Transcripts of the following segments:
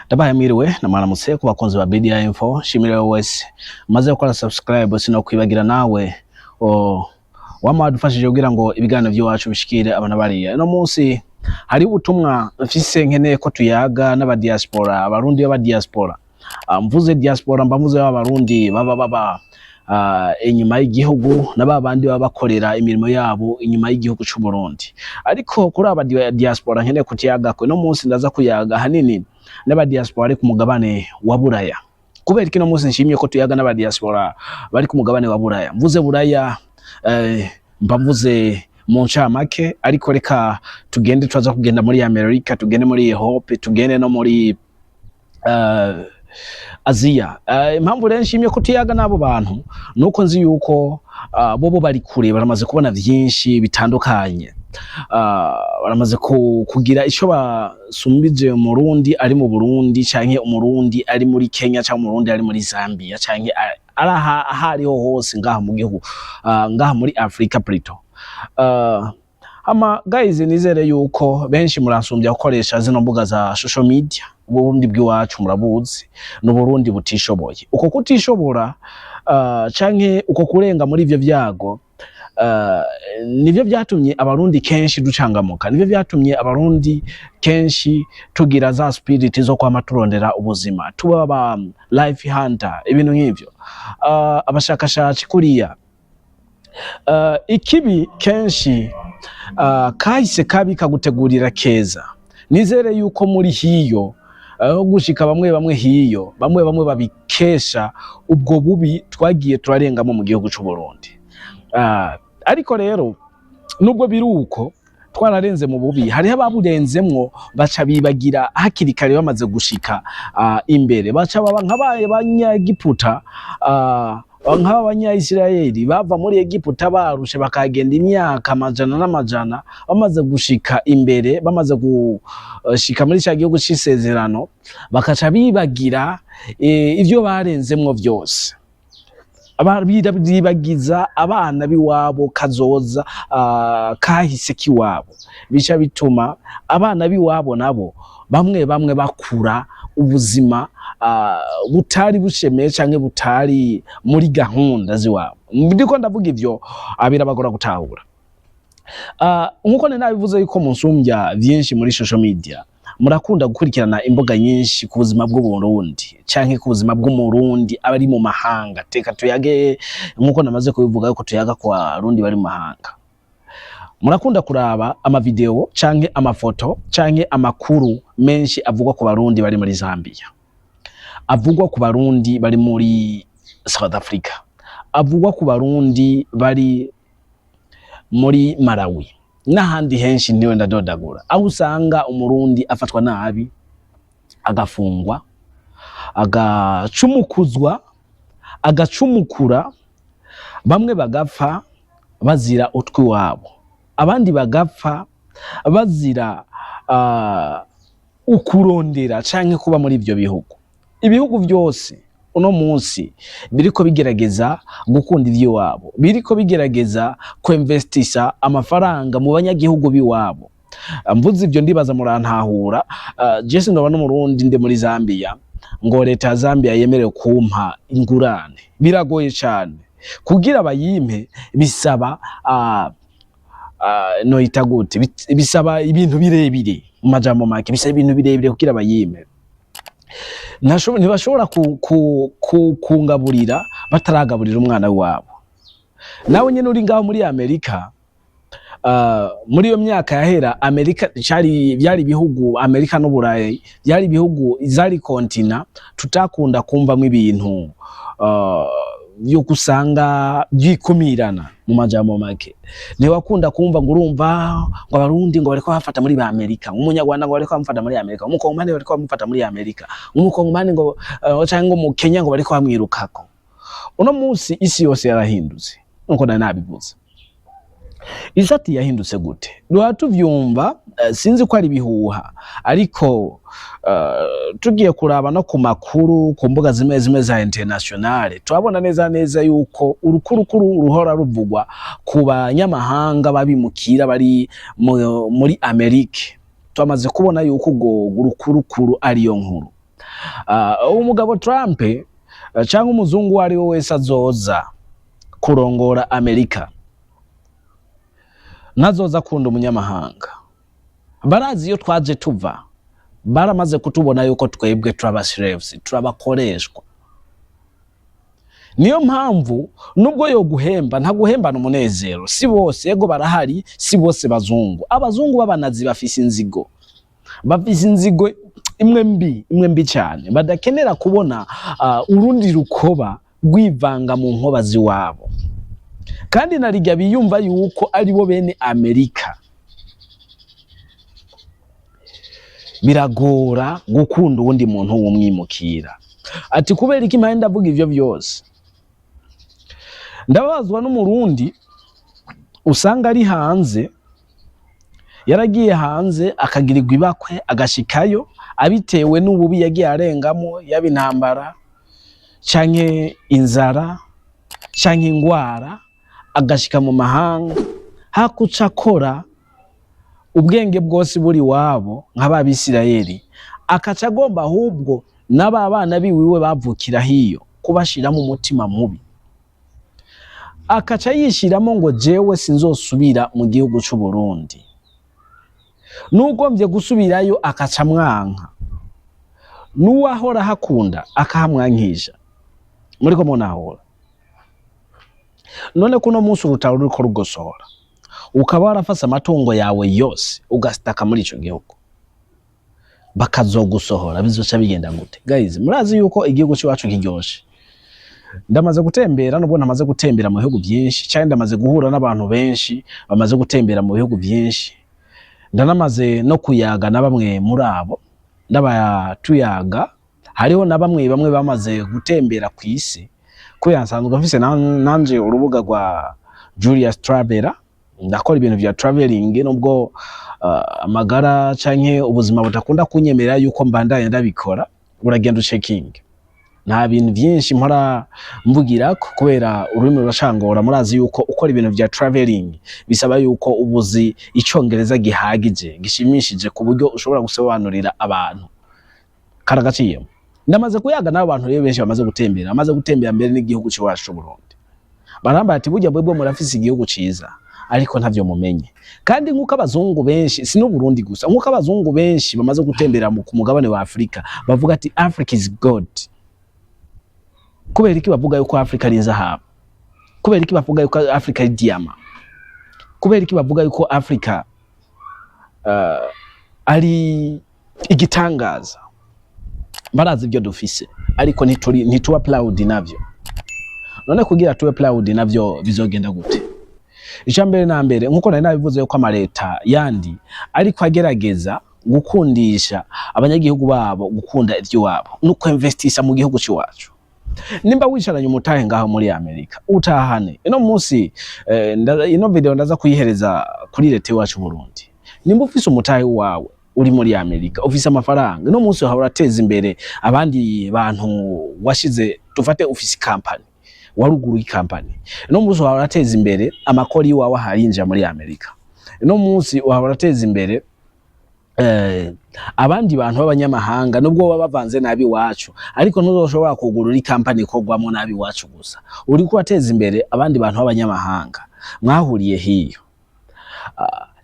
Ndabaye mwiriwe na mwaramutse ku bakunzi ba BDI Info. Shimire wese maze gukora subscribe, sinokwibagira nawe wama wadufashije kugira ngo ibiganiro by'iwacu bishikire abana bariya. Uno munsi hari ubutumwa mfise nkeneye ko tuyaga n'aba diaspora, Abarundi b'aba diaspora. Mvuze diaspora mba mvuze b'Abarundi baba inyuma y'igihugu na ba bandi baba bakorera imirimo yabo inyuma y'igihugu c'u Burundi. Ariko kuri aba diaspora nkeneye kutiyagako uno munsi, ndaza kuyaga hanini n'aba diaspora bari ku mugabane wa Buraya. Kubera kino munsi nshimye ko tuyaga n'aba diaspora bari ku mugabane wa Buraya. Mvuze Buraya mba mvuze mu ncamake, ariko reka tugende, turaza kugenda muri Amerika, tugende muri Europe, tugende no muri Aziya. Impamvu rero nshimye ko tuyaga n'abo bantu nuko nzi yuko bobo bari kure, baramaze kubona vyinshi bitandukanye, baramaze kugira ico basumbije Umurundi ari mu Burundi canke Umurundi ari muri Kenya canke Umurundi ari muri Zambia canke ari aho ariho hose ngaha mu gihugu, ngaha muri Afrika plutôt. Hama guys, nizere yuko benshi muransumbya gukoresha zino mbuga za social media. Uburundi bw'iwacu murabuzi, ni Uburundi butishoboye. Uko kutishobora canke uko kurenga muri ivyo vyago nivyo vyatumye Abarundi kenshi ducangamuka, nivyo vyatumye Abarundi kenshi tugira za spirit zo kwama turondera ubuzima, tuba ba life hunter, ibintu nk'ivyo, abashakashatsi kuriya. Ikibi kenshi kahise kabi kagutegurira keza. Nizere yuko muri hiyo gushika bamwe bamwe hiyo, bamwe bamwe babikesha ubwo bubi twagiye turarengamo mu gihugu c'u Burundi. Ariko rero nubwo biri uko, twararenze mu bubi, hariho ababurenzemwo baca bibagira hakiri kare. Bamaze gushika imbere baca baba nk'abaye Abanyagiputa, nk'aba Banyayisirayeli bava muri Egiputa barushe, bakagenda imyaka amajana n'amajana. Bamaze gushika imbere, bamaze gushika muri ca gihugu c'isezerano, bakaca bibagira ivyo barenzemwo vyose. Bibagiza abana b'iwabo kazoza, kahise k'iwabo. Bica bituma abana b'iwabo nabo bamwe bamwe bakura ubuzima butari bushemeye canke butari muri gahunda z'iwabo. Ndiko ndavuga ivyo, birabagora gutahura. Nkuko nari nabivuze yuko munsumbya vyinshi muri social media, murakunda gukurikirana imbuga nyinshi ku buzima bw'Uburundi canke ku buzima bw'Umurundi aba ari mu mahanga. Teka tuyage, nkuko namaze kubivuga yuko tuyaga ku Barundi bari mu mahanga. Murakunda kuraba amavideo canke amafoto canke amakuru menshi avugwa ku Barundi bari muri Zambia, avugwa ku Barundi bari muri South Africa, avugwa ku Barundi bari muri Malawi n'ahandi henshi ntiwe ndadodagura, aho usanga Umurundi afatwa nabi, agafungwa, agacumukuzwa, agacumukura, bamwe bagapfa bazira utwiwabo, abandi bagapfa bazira ukurondera canke kuba muri ivyo bihugu. Ibihugu vyose uno munsi biriko bigerageza gukunda ivy'iwabo, biriko bigerageza kwinvestisa amafaranga mu banyagihugu b'iwabo. Mvuze ivyo ndibaza murantahura. Je sindoba n'Umurundi ndi muri Zambia ngo leta ya Zambia yemerewe kumpa ingurane, biragoye cane kugira bayimpe. Bisaba noyita gute? Bisaba ibintu birebire. Mu majambo make, bisaba ibintu birebire kugira bayimpe. Ntibashobora kungaburira bataragaburira umwana wabo. Nawe nyene uri ngaho muri Amerika, muri iyo myaka yahera, Amerika cari byari ibihugu, Amerika n'Uburayi byari ibihugu, zari continent tutakunda kumvamwo ibintu yuko usanga byikumirana. Mu majambo make, ntiwakunda kumva ngo urumva ngo Abarundi ngo bariko bafata muri ba Amerika, Umunyarwanda ngo bariko bamufata muri Amerika, Umukongomani bariko bamufata muri Amerika, Umukongomani ngo canke ngo mu Kenya ngo bariko bamwirukako. Uno munsi isi yose yarahindutse nkuko nari nabivuze. Isati yahindutse gute? Duha tuvyumva, sinzi ko ari ibihuha, ariko tugiye kuraba no ku makuru ku mbuga zimwe zimwe za internationale, turabona neza neza yuko urukurukuru ruhora ruvugwa ku banyamahanga babimukira bari muri Amerika. Twamaze kubona yuko ubwo urukurukuru ariyo nkuru. Umugabo Trump cyangwa umuzungu uwo ari we wese azoza kurongora Amerika ntazoza akunda umunyamahanga. Barazi iyo twaje tuva, baramaze kutubona yuko twebwe turaba slaves, turabakoreshwa. Niyo mpamvu nubwo yo guhemba ntaguhembana umunezero. Si bose, yego barahari, si bose bazungu. Abazungu b'abanazi bafise inzigo, bafise inzigo imwe mbi, imwe mbi cyane, badakenera kubona urundi rukoba rwivanga mu nkoba ziwabo. Kandi narirya biyumva yuko ari bo bene Amerika, biragora gukunda uwundi muntu w'umwimukira. Ati kubera iki mpaye ndavuga ivyo vyose? Ndababazwa n'Umurundi usanga ari hanze, yaragiye hanze akagirirwa ibakwe, agashikayo abitewe n'ububi yagiye arengamo, yaba intambara canke inzara canke ingwara, agashika mu mahanga hakuca akora ubwenge bwose buri wabo nk'Ababisirayeli, akaca agomba ahubwo n'aba bana biwiwe bavukira hiyo kubashiramo umutima mubi, akaca yishiramo ngo jewe sinzosubira mu gihugu c'u Burundi, n'ugombye gusubirayo akaca amwanka, n'uwahora ahakunda akahamwankisha. Muriko munahura? None kuno munsi urutaro ruriko rugosohora, ukaba warafase amatungo yawe yose ugasitaka muri ico gihugu, bakazogusohora, bizoca bigenda gute? Guys, murazi yuko igihugu c'iwacu kiryoshe. Ndamaze gutembera, nubwo ntamaze gutembera mu bihugu byinshi cyane, ndamaze guhura n'abantu benshi bamaze gutembera mu bihugu byinshi, ndanamaze no kuyaga na bamwe muri abo ndabatuyaga. Hariho na bamwe bamwe bamaze gutembera ku isi, kubera nsanzwe mfise nanje urubuga rwa Julius Traveler, ndakora ibintu vya traveling, nubwo amagara canke ubuzima budakunda kunyemerera yuko mbandanya ndabikora. Uragenda uchecking, nta bintu byinshi mpora mvugirako kubera ururimi ruracangora. Murazi yuko ukora ibintu vya traveling bisaba yuko ubuzi Icongereza gihagije, gishimishije, ku buryo ushobora gusobanurira abantu. Karagaciyemo. Ndamaze kuyaga n'abo bantu rero benshi bamaze gutembera, bamaze gutembera mbere n'igihugu c'iwacu c'Uburundi. Barambaye ati burya bwebwe murafise igihugu ciza, ariko ntavyo mumenye. Kandi nk'uko abazungu benshi, si n'Uburundi gusa, nk'uko abazungu benshi bamaze gutembera ku mugabane wa Afrika bavuga ati "Africa is good". Kubera iki bavuga yuko Afrika ari inzahabu? Kubera iki bavuga yuko Afrika ari diyama? Kubera iki bavuga yuko Afrika ari igitangaza? Barazi ibyo dufise, ariko ntituri, ntituba proud navyo. None kugira tube proud navyo bizogenda gute? Icya mbere na mbere, nkuko nari nabivuze yuko amaleta yandi ariko agerageza gukundisha abanyagihugu babo gukunda ivy'iwabo, nuko investisa mu gihugu c'iwacu. Nimba wicaranye umutahe ngaho muri Amerika, utahane. Ino munsi ino video ndaza kuyihereza kuri leta iwacu Burundi. Nimba ufise umutahe wawe uri muri Amerika, ufise amafaranga, ino munsi wahora urateza imbere abandi bantu washize, tufate ufise company, waruguruye company, ino munsi wahora urateza imbere amakori iwawe aharinjira muri Amerika, ino munsi wahora urateza imbere abandi bantu b'abanyamahanga, nubwo baba bavanze nabi iwacu, ariko ntuzoshobora kugurura ikampani ikorwamo nabi iwacu gusa. Uriko urateza imbere abandi bantu b'abanyamahanga mwahuriye hiyo.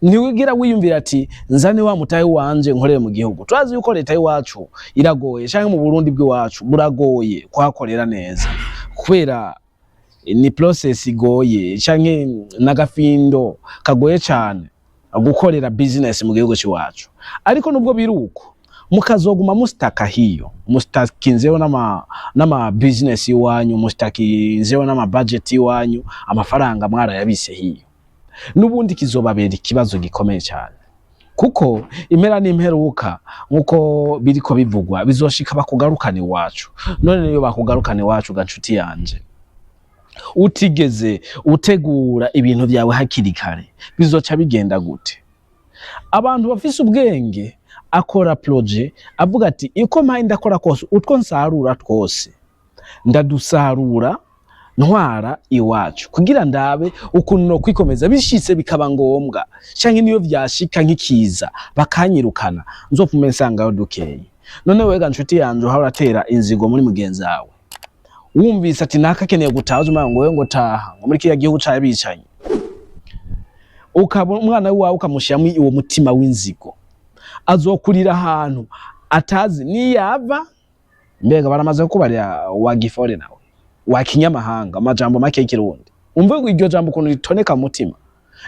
Ntiwigira wiyumvira ati nzane wa mutahe wanje nkorere mu gihugu. Turazi yuko leta y'iwacu iragoye, canke mu Burundi bw'iwacu buragoye kuhakorera neza, kubera ni process igoye canke n'agafindo kagoye cane gukorera business mu gihugu c'iwacu. Ariko nubwo biri uko, mukazoguma mustaka hiyo, mustakinzeho n'ama business iwanyu, mustakinzeho n'ama budget iwanyu, amafaranga mwarayabise hiyo, n'ubundi kizobabera ikibazo gikomeye cyane, kuko impera n'imperuka, nkuko biriko bivugwa, bizoshika bakugarukana iwacu. None niyo bakugarukana iwacu, ganshuti yanje, utigeze utegura ibintu vyawe hakiri kare, bizoca bigenda gute? Abantu bafise ubwenge akora projet avuga ati iko mpaye ndakora kose, utwo nsarura twose ndadusarura ntwara iwacu, kugira ndabe ukuntu no kwikomeza bishitse bikaba ngombwa, canke niyo vyashika nk'ikiza bakanyirukana, nzopfume nsangayo dukeyi. None wega nshuti yanje, uhora uratera inzigo muri mugenzi wawe, wumvise ati naka akeneye gutaha, uzumara ngo wewe ngo taha ngo muri kiriya gihugu c'abicanyi, ukaba umwana wawe ukamushyiramo uwo mutima w'inzigo, azokurira ahantu atazi niyava. Mbega baramaze kukubarira wa gifore nawe wa kinyamahanga, amajambo make y'ikirundi, umve iryo jambo ukuntu ritoneka mu mutima.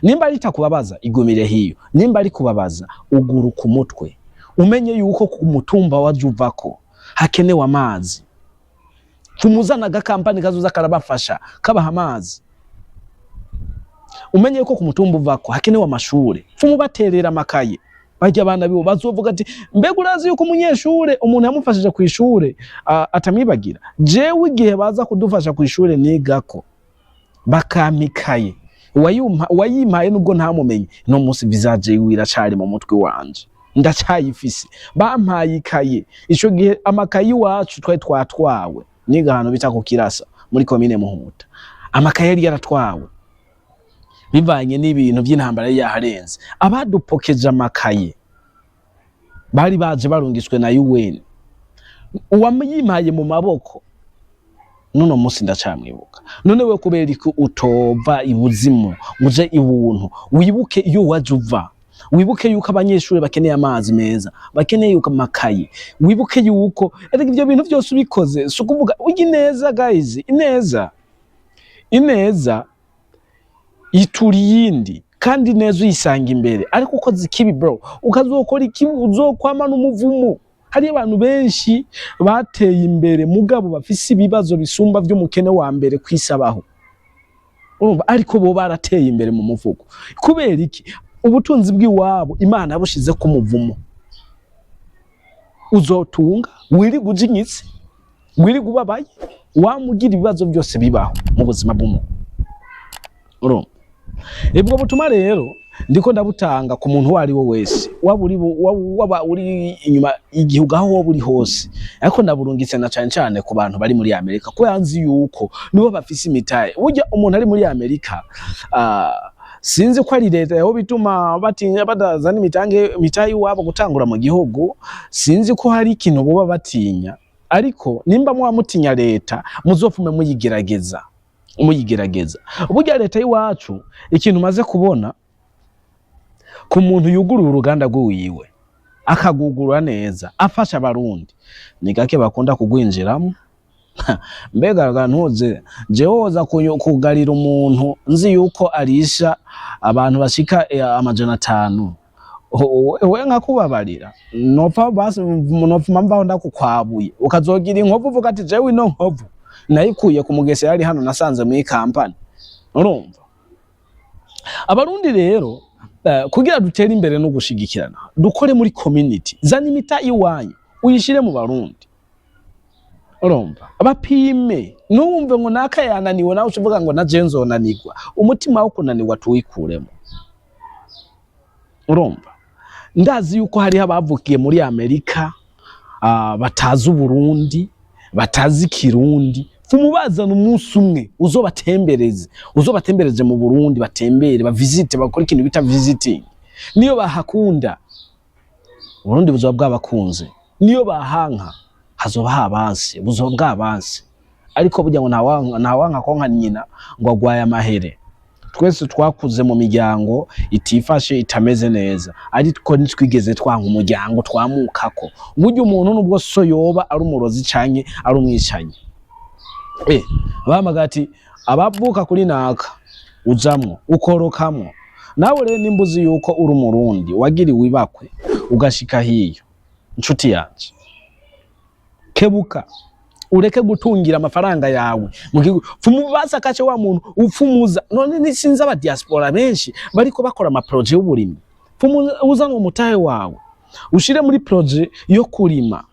Nimba ritakubabaza, igumire hiyo. Nimba rikubabaza, uguruka umutwe, umenye yuko ku mutumba waje uvako hakenewe amazi. Tumuzana agakampani kazoza karabafasha kabaha amazi. Umenye yuko ku mutumba uvako hakenewe amashure, tumubaterera amakaye. Barya abana bibo bazovuga ati mbega urazi yuko umunyeshure umuntu yamufashije ku ishure atamwibagira. Jewe igihe baza kudufasha ku ishure nigako bakampikaye, uwayimpaye nubwo ntamumenye, no munsi visage yiwe iracari mu mutwe wanje, ndacayifise. Bampaye ikaye ico gihe, amakaye iwacu twari twatwawe, niga ahantu bita ku Kirasa muri komine Muhuta. Amakaye yari yaratwawe bivanye n'ibintu vy'intambara yari yaharenze. Abadupokeje amakaye bari baje barungitswe na UN. Uwayimpaye mu maboko nuno munsi ndacamwibuka. None we kubera ko utova ibuzimu uje ibuntu, wibuke iyo waje uva, wibuke yuko abanyeshuri bakeneye amazi meza, bakeneye yuko amakaye, wibuke yuko erega ivyo bintu vyose ubikoze, si ukuvuga urya ineza. Guys, ineza, ineza itura iyindi, kandi neza uyisanga imbere. Ariko ukoze ikibi, bro, ukazokora ikibi, uzokwama n'umuvumo. Hariyo abantu benshi bateye imbere mugabo bafise ibibazo bisumba vy'umukene wa mbere kwisabaho, urumva? Ariko bo barateye imbere mu muvugo. Kubera iki? Ubutunzi bw'iwabo Imana yabushize ku muvumo. Uzotunga wirigwa ujinyitse, wirigwa ubabaye, wamugira ibibazo byose bibaho mu buzima bw'umuntu, urumva? Ubwo butuma rero ndiko ndabutanga ku muntu uwo ari we wese, waba uri waba uri inyuma y'igihugu, aho woba uri hose, ariko ndaburungitse na cane cane ku bantu bari muri Amerika, kubera nzi yuko nibo bafise imitahe. Burya umuntu ari muri Amerika, sinzi ko ari leta yaho bituma batinya badazana imitange imitahe iwabo gutangura mu gihugu, sinzi ko hari ikintu boba batinya. Ariko nimba muba mutinya leta, muzopfume muyigerageza, muyigerageza. Burya leta y'iwacu, ikintu umaze kubona ku muntu yuguruye uruganda rw'iwiwe akagugurura neza afasha Abarundi, ni gake bakunda kugwinjiramo. Mbega ntuze jewe woza kugarira umuntu nzi yuko arisha abantu bashika 500, we nkakubabarira, nopfa basi nopfuma mvaho ndakukwabuye, ukazogira inkovu uvuga ati jewe ino nkovu nayikuye ku mugese yari hano nasanze muri kampani. Urumva, Abarundi rero, kugira dutere imbere no gushigikirana, dukore muri community. Zana imita iwanyu uyishire mu Barundi, urumva? Bapime, ntuwumve ngo naka yananiwe nawe ucuvuga ngo na je nzonanirwa. Umutima wo kunanirwa tuwikuremo, urumva? Ndazi yuko hariho abavukiye muri Amerika batazi Uburundi, batazi Ikirundi. Fumubazana umunsi umwe uzobatembereze, uzobatembereze mu Burundi, batembere, bavisite, bakore ikintu bita visiting. Niyo bahakunda, Uburundi buzoba bwabakunze. Niyo bahanka, hazoba habanse, buzoba bwabanse. Ariko burya ngo ntawanka konka nyina ngo agwaye amahere. Twese twakuze mu miryango itifashe, itameze neza, ariko ntitwigeze twanka umuryango twamukako. Burya umuntu nubwo so yoba ari umurozi canke ari umwicanyi, bahamagara ati abavuka kuri naka, ujamwo ukorokamwo. Nawe rero nimba uzi yuko uri Umurundi wagiriwe ibakwe ugashika hiyo, nshuti yanje, kebuka ureke gutungira amafaranga yawe mu gihugu. Pfumubasa kace wa muntu upfumuza. None nisinzi aba diaspora benshi bariko bakora ama projet y'uburimyi. Pfumuza ngo umutahe wawe ushire muri projet yo kurima.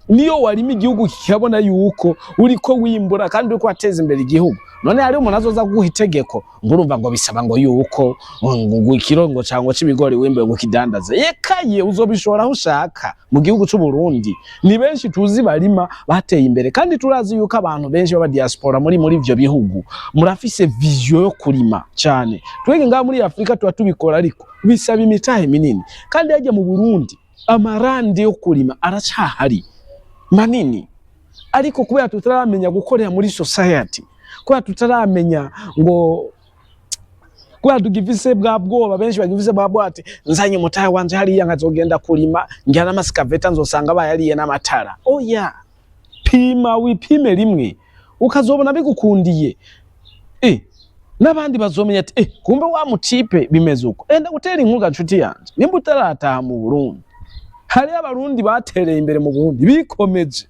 Niyo warima, igihugu kikabona yuko uriko wimbura kandi uriko wateza imbere igihugu, none hari umuntu azoza guha itegeko ngo urumva ngo bisaba ngo yuko ngo ikirongo cangwa c'ibigori wimbuye ngo kidandaze? Yekaye, uzobishora aho ushaka mu gihugu c'u Burundi. Ni benshi tuzi barima bateye imbere, kandi turazi yuko abantu benshi b'aba diaspora muri ivyo bihugu murafise vision yo kurima cane. Twege ngaha muri Afrika tuba tubikora, ariko bisaba imitahe minini, kandi hajya mu Burundi. Amarande yo kurima aracahari manini, ariko kubera tutaramenya gukorera muri society, kubera tutaramenya ngo, kubera tugifise bwa bwoba, benshi bagifise bwa bwoba ati nzanye umutahe wanje hariya nkazogenda kurima ngira n'ama excavateur nzosanga bayariye n'amatara. Oya, pima wipime rimwe, ukazobona bigukundiye, n'abandi bazomenya ati kumbe wa mu type bimeze uko. Enda gutera inkunga, nshuti yanje, nimba utarataha mu Burundi, hariyo Abarundi batereye imbere mu Burundi bikomeje.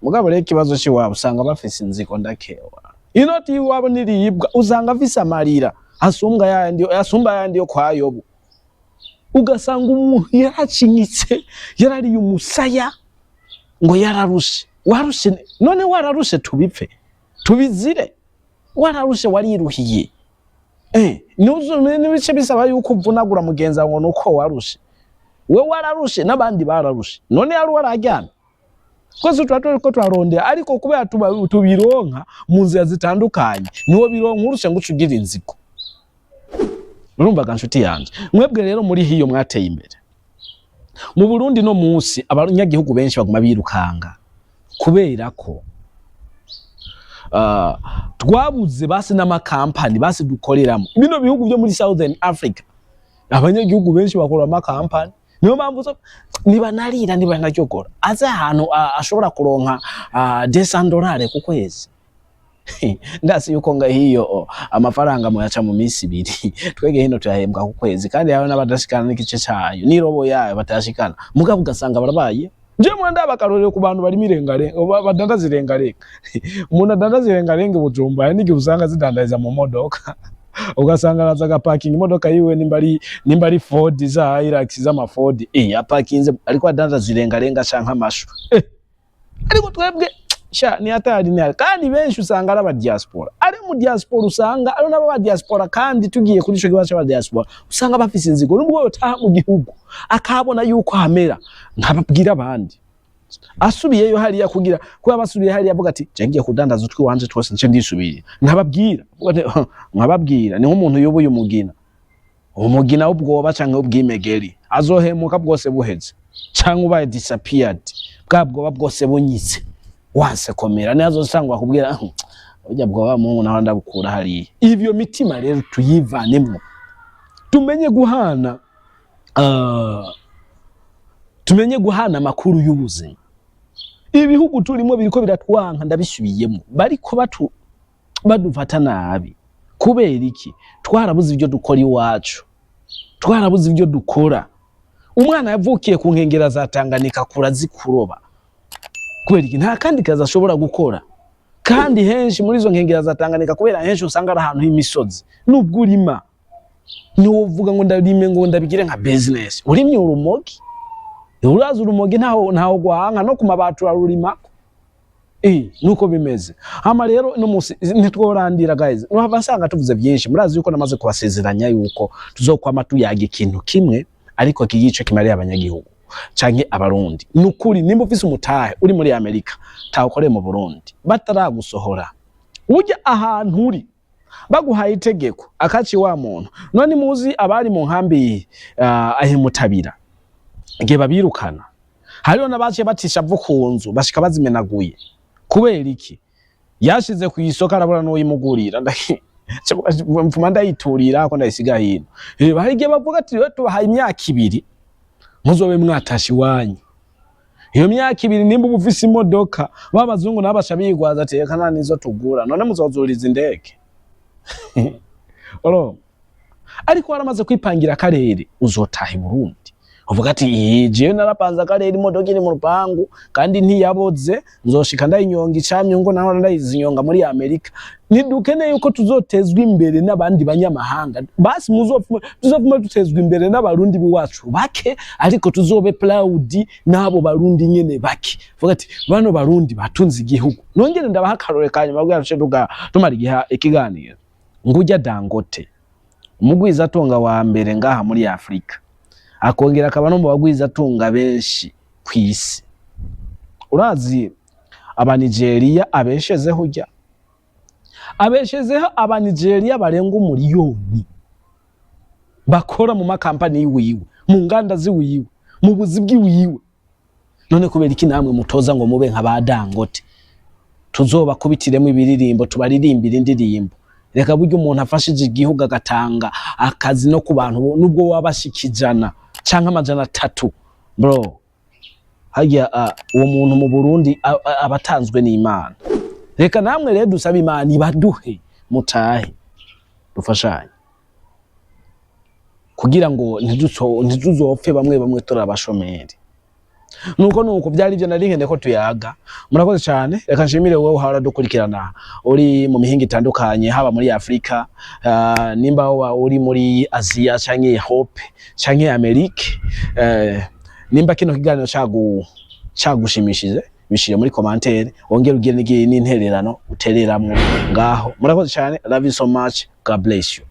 Mugabo rero ikibazo c'iwabo, usanga bafise inzigo ndakewa. Inoti y'iwabo niribwa, usanga afise amarira asumbwa yandi, asumba yandi yo kwa Yobu. Ugasanga umuntu yaracinyitse, yarariye umusaya ngo yararushe. Warushe none? Wararushe tubipfe tubizire? Wararushe, wariruhiye. Nibice bisaba yuko uvunagura mugenzi wawe ngo nuko warushe. We wararushe n'abandi bararushe, none yari wararyamye? Twese tuba turiko turarondera, ariko kubera tubironka mu nzira zitandukanye, niwo bironka urushe ngo uce ugira inzigo. Urumvaga, nshuti yanje, mwebwe rero muri hiyo mwateye imbere mu Burundi, no munsi abanyagihugu benshi baguma birukanga kubera ko twabuze basi n'amakampani basi dukoreramo. Bino bihugu byo muri Southern Africa, abanyagihugu benshi bakora amakampani. Niyo mpamvu niba narira, niba naryogora, aze ahantu ashobora kuronka $200 ku kwezi. Ndasi yuko nga hiyo amafaranga muyaca mu minsi 2. Twege hino tuyahembwa ku kwezi, kandi yawe n'abadashikana n'igice cayo n'irobo yayo batashikana. Mugabo ugasanga barabaye. Je mwenda bakarorero ku bantu bari mirengarenga, badandaza irengarenga. Umuntu adandaza irengarenga i Bujumbura, hari n'igihe usanga zidandariza mu modoka, ugasanga araza agapakinga imodoka yiwe, nimba ari Ford za Hilux z'ama Ford, apakinze ariko adandaza irengarenga canke amashu. Ariko twebwe sha ni hatari, ni hatari. Kandi benshi usanga ari aba diaspora, ari mu diaspora, usanga ari n'aba diaspora. Kandi tugiye kuri ico kibazo c'aba diaspora, usanga bafise inzigo nubwo yotaha mu gihugu akabona yuko hamera nkababwira abandi, asubiyeyo hariya kugira kuba basubiye hariya avuga ati je ngiye kudandaza utwi wanje twose nce ndisubiriye. Nkababwira avuga ati, nkababwira ni nk'umuntu yoboye umugina, umugina w'ubwoba canke w'ubwimegeri, azohemuka bwose buheze canke ubaye disappeared, bwa bwoba bwose bunyitse, wanse komera niyo azosangwa akubwira burya bwoba Mungu naho ndabukura hariya. Ivyo mitima rero tuyivanemwo, tumenye guhana tumenye guhana amakuru y'ubuzima. Ibihugu turimo biriko biratwanka, ndabisubiyemo, bariko badufata nabi. Kubera iki? Twarabuze ibyo dukora iwacu, twarabuze ibyo dukora. Umwana yavukiye ku nkengera za Tanganyika akura azi kuroba. Kubera iki? Nta kandi kazi ashobora gukora. Kandi henshi muri izo nkengera za Tanganyika, kubera henshi usanga ari ahantu h'imisozi, nubwo urima ntiwovuga ngo ndarime ngo ndabigire nka business. Urimye urumogi, urazi urumogi ntaho gwanka no ku mabati urarurimako. Nuko bimeze. Hama rero no musi ntitworandira, guys. Urahava nsanga tuvuze byinshi. Murazi yuko namaze kubasezeranya yuko tuzokwama tuyaga ikintu kimwe, ariko kigice kimariye abanyagihugu canke Abarundi. Nukuri nimba ufise umutahe uri muri Amerika, taha ukoreye mu Burundi bataragusohora. Ujya ahantu uri baguhaye itegeko akaci wa muntu. None muzi abari mu nkambi ahimutabira igihe babirukana, hariho n'abaciye batisha vu ku nzu bashika bazimenaguye. Kubera iki? Yashize ku isoko arabura n'uwimugurira. Mfuma ndayiturira ko ndayisiga hino. Hari igihe bavuga ati rero tubahaye imyaka 2 muzobe mwatashe iwanyu. Iyo myaka 2, nimba uba ufise imodoka, b'abazungu nabo baca bigwaza ati reka nta nizo tugura, none muzozuriza indege? Urumva? Ariko waramaze kwipangira akarere uzotaha i Burundi, uvuga ati jewe narapanze akarere, imodoka iri mu rupangu kandi ntiyaboze, nzoshika ndayinyonga icamye ngo naho ndayizinyonga muri Amerika. Ntidukeneye yuko tuzotezwa imbere n'abandi banyamahanga. Basi muzopfuma, tuzopfuma dutezwa imbere n'Abarundi biwacu bake, ariko tuzobe proud n'abo Barundi nyene bake, vuga ati bano Barundi batunze igihugu. Nongere ndabaha akarore kanyuma kugira tuce tumara igihe ikiganiro. Ngujya Dangote, umugwizatunga wa mbere ngaha muri Afrika, akongera akaba no mu bagwizatunga benshi kw'isi. Urazi Abanigeria abeshezeho? Ujya abeshezeho Abanigeria barenga 1 miliyoni bakora mu makampani yiwiwe, mu nganda ziwiwe. Mu buzi bwiwiwe. None kubera iki namwe mutoza ngo mube nka ba Dangote? Tuzobakubitiremo ibiririmbo, tubaririmbire indirimbo. Reka, burya umuntu afashije igihugu, agatanga akazi no ku bantu, nubwo wabashika 100 canke 300, bro, harya uwo muntu mu Burundi aba atanzwe n'Imana. Reka namwe rero dusabe Imana ibaduhe, mutahe dufashanye kugira ngo ntituzopfe bamwe bamwe turi abashomeri. Nuko byari ibyo nari nkeneye ko tuyaga. Murakoze cyane. Reka nshimire wowe uhora dukurikirana uri mu mihinga itandukanye, haba muri Afrika, nimba wa uri muri Aziya canke Europe canke Amerike. Nimba kino kiganiro cagushimishije, bishire muri commentaire, wongere ugire n'intererano utereramwo ngaho. Murakoze cyane. Love you so much. God bless you.